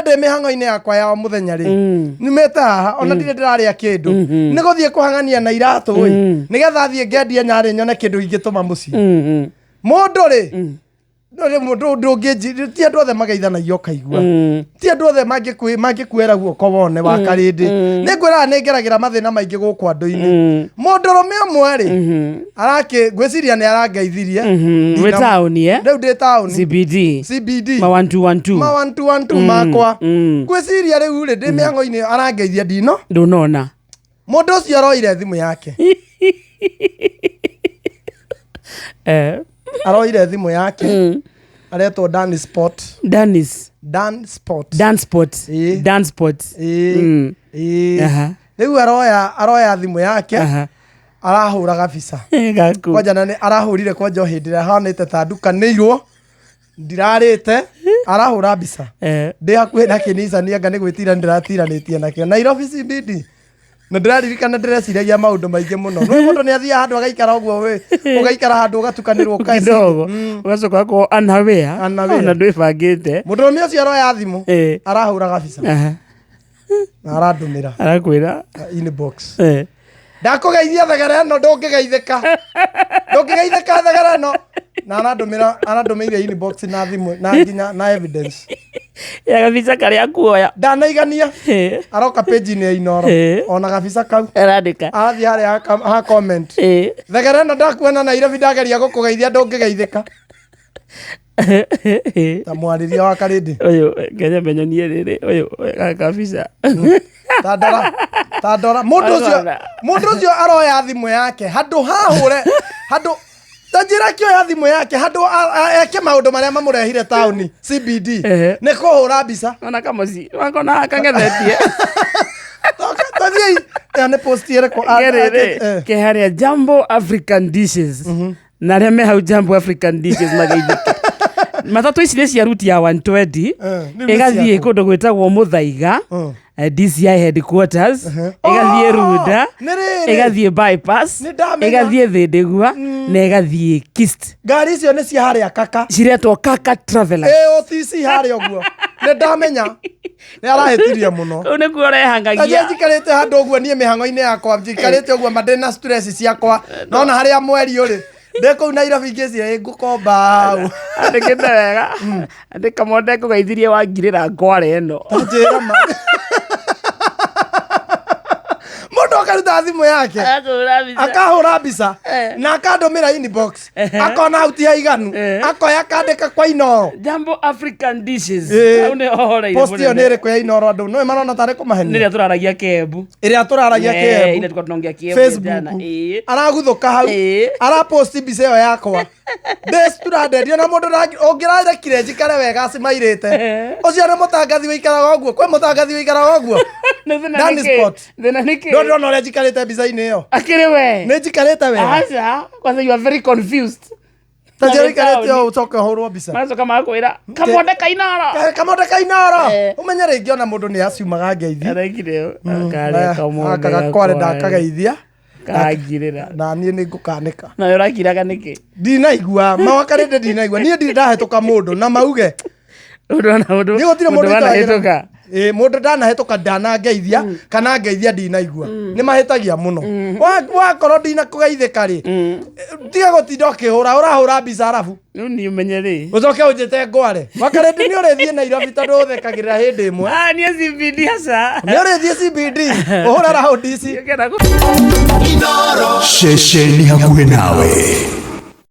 ndĩ mĩhang'o-inĩ yakwa ya o mũthenya rĩ, nyumĩte haha ona ndirĩ ndĩrarĩa kĩndũ, nĩ gũthiĩ kũhang'ania na iratũ ĩ, nĩgetha thiĩ ngendie nyarĩ nyone kĩndũ ingĩtũma mũciĩ. Mũndũ rĩ, no rĩ, mũndũ ndũngĩnji, ti andũ othe mageithanagia ũkaigua, ti andũ othe mangĩkuera guoko wone wa karĩndĩ. Nĩ ngwĩraga nĩ ngeragĩra mathĩna maingĩ gũkũ andũ-inĩ. Mũndũrũme ũmwe rĩ, arakĩ ngwĩciria nĩ arangeithirie. Wĩ taũni, eh? Rĩu ndĩ taũni. CBD. CBD. Ma 1212. Ma 1212 makwa. Ngwĩciria rĩu rĩ, ndĩ mĩhang'o-inĩ arangeithia ndino. Ndũnona. Mũndũ ũcio aroire thimũ yake. Aroire thimũ yake. Aretwo Dan Sport. Danis. Dan Sport. Dan Sport. Ĩĩ. Dan Sport. Ĩĩ. Ĩĩ. Rĩu aroya thimũ yake. Arahũra gabica. Gaku. Kwanja na nĩ arahũrire kwanja o hĩndĩ ĩrĩa hanĩte ta ndukanĩirwo ndirarĩte, arahũra mbica ndĩ hakuhĩ na kĩnicani, anga nĩ gwĩtira ndĩratiranĩtie nakĩo Nairobi CBD, na ndĩraririkana ndĩreciragia maũndũ maingĩ mũno. Nĩ mũndũ nĩ athiaga handũ agaikara ũguo, wĩ ũgaikara handũ ũgatukanĩrwo ũkaeciria. Kidogo. Ũgacoka ũgakorwo unaware. Unaware. Ona ndwĩbangĩte. Mũndũrũme ũcio aroya thimũ, arahũra gabica na arandũmĩra Arakwĩra. inbox. Ndakũgeithia thegere ĩno, ndũngĩgeithĩka, ndũngĩgeithĩka thegere ĩno, na arandũmĩire inbox na thimũ na nginya na evidence. Ya gabica karĩa kuoya. Ndanaigania. Aroka page-inĩ ya Inoro. Ona gabica kau. Arandĩka. Arathiĩ harĩa ha comment. Thegere ĩno, ndakuona Nairobi, ndageria gũkũgeithia, ndũngĩgeithĩka, ta mwarĩria wa karĩndĩ. Ũyũ Kenya menyonie rĩrĩ ũyũ gakabica. Ta ndora, ta ndora mũndũ ũcio. Ndora. Mũndũ ũcio aroya thimũ yake handũ hahũre handũ ta njĩra akĩoya thimũ yake handũ eke maũndũ marĩa mamũrehire taũni CBD, nĩ kũhũra mbica. Ona kamoci wakona kangethetie. Tathiĩ ĩyo nĩ post ĩrĩkũ? Kerĩrĩ ke harĩa Jambo African Dishes, na arĩa me hau Jambo African Dishes mageithĩke. Matatũ ici nĩ cia ruti ya 120. Rĩu nĩ Ĩgathiĩ ciaku. kũndũ gwĩtagwo Mũthaiga, DCI headquarters, ĩgathiĩ Oh, Runda, nĩ rĩrĩ. Ĩgathiĩ bypass, Nĩ ndamenya. Ĩgathiĩ Thĩndĩgua na ĩgathiĩ Kist. Ngari icio nĩ cia harĩa kaka. Ciretwo Kaka Travelers. AOTC harĩa ũguo, nĩ ndamenya nĩ arahĩtirie mũno. Kũu nĩkuo Taje ũrehangagia. Njikarĩte handũ ũguo niĩ mĩhang'o-inĩ yakwa, njikarĩte ũguo ma ndĩ na stress ciakwa, nona harĩa mweri ũrĩ ndĩ kũu Nairobi ngĩciria ĩ ngũkomba hau. Andĩkĩte wega andĩ kamonde ngũgeithirie wangirĩra ngware ĩno. Njĩra ma mũndũ akaruta thimũ yake Akahũra mbica. Akahũra mbica na akandũmĩra inbox, akona hau ti haiganu, akoya akandĩka kwa Inoro. Jambo African Dishes. Hau nĩ horeire. Post ĩyo nĩ ĩrĩkũ ya Inoro? Andũ no marona tarĩ kũmahenia. Nĩrĩa tũraragia Kembu. Ĩrĩa tũraragia Ĩrĩa Kĩembu. tulikuwa tunaongea Kiembu Facebook. jana. Araguthũka hau, araposti mbica ĩyo yakwa ndĩ stranded, ona mũndũ ũngĩrarekire njikare wega acimairĩte. Ũcio nĩ mũtangathi wĩikaraga ũguo, kwĩ mũtangathi wĩikaraga ũguo. Nĩ thĩna Danny nĩkĩ? Spot. Thĩna nĩkĩ? Ndo ndĩrona ũrĩa njikarĩte mbica-inĩ ĩyo. Akĩrĩ we. Nĩ njikarĩte wega. Aca, kwanza you are very confused. Ta njĩra Na wĩ ũikarĩte taũni. ũũ ũcoke ũhũrwo mbica. Maracoka magakwĩra kamonde kainoro. Kamonde kainoro. Ũmenye rĩngĩ ona mũndũ nĩ aciumaga ngeithi. Arekire karĩa kamonde. Gaka gakware ndakageithia. Kangirĩra. Na niĩ nĩ ngũkanĩka. Nawe ũrakiraga nĩkĩ? Ndinaigua mawakarĩte, ndinaigua niĩ ndirĩ ndahĩtũka mũndũ na mauge. Ũndũ ũndũ Niĩ gũtirĩ mũndũ mũndũ wanahĩtũka. Ĩ, mũndũ ndanahĩtũka ndanangeithia kana ngeithia ndinaigua, nĩ mahĩtagia mũno. Wakorwo ndinakũgeithĩka rĩ, tiga gũtinda ũkĩhũra ũrahũra mbica arabu Rĩu niĩ ũmenye rĩ. Ũcoke ũnjĩte ngware wakarĩndĩ. Nĩ ũrĩthiĩ Nairobi tondũ ũthekagĩrĩra hĩndĩ ĩmwe. Ah, niĩ CBD aca. Nĩ ũrĩthiĩ CBD ũhũre raundi ici. Kena Ceceni hakuhĩ nawe.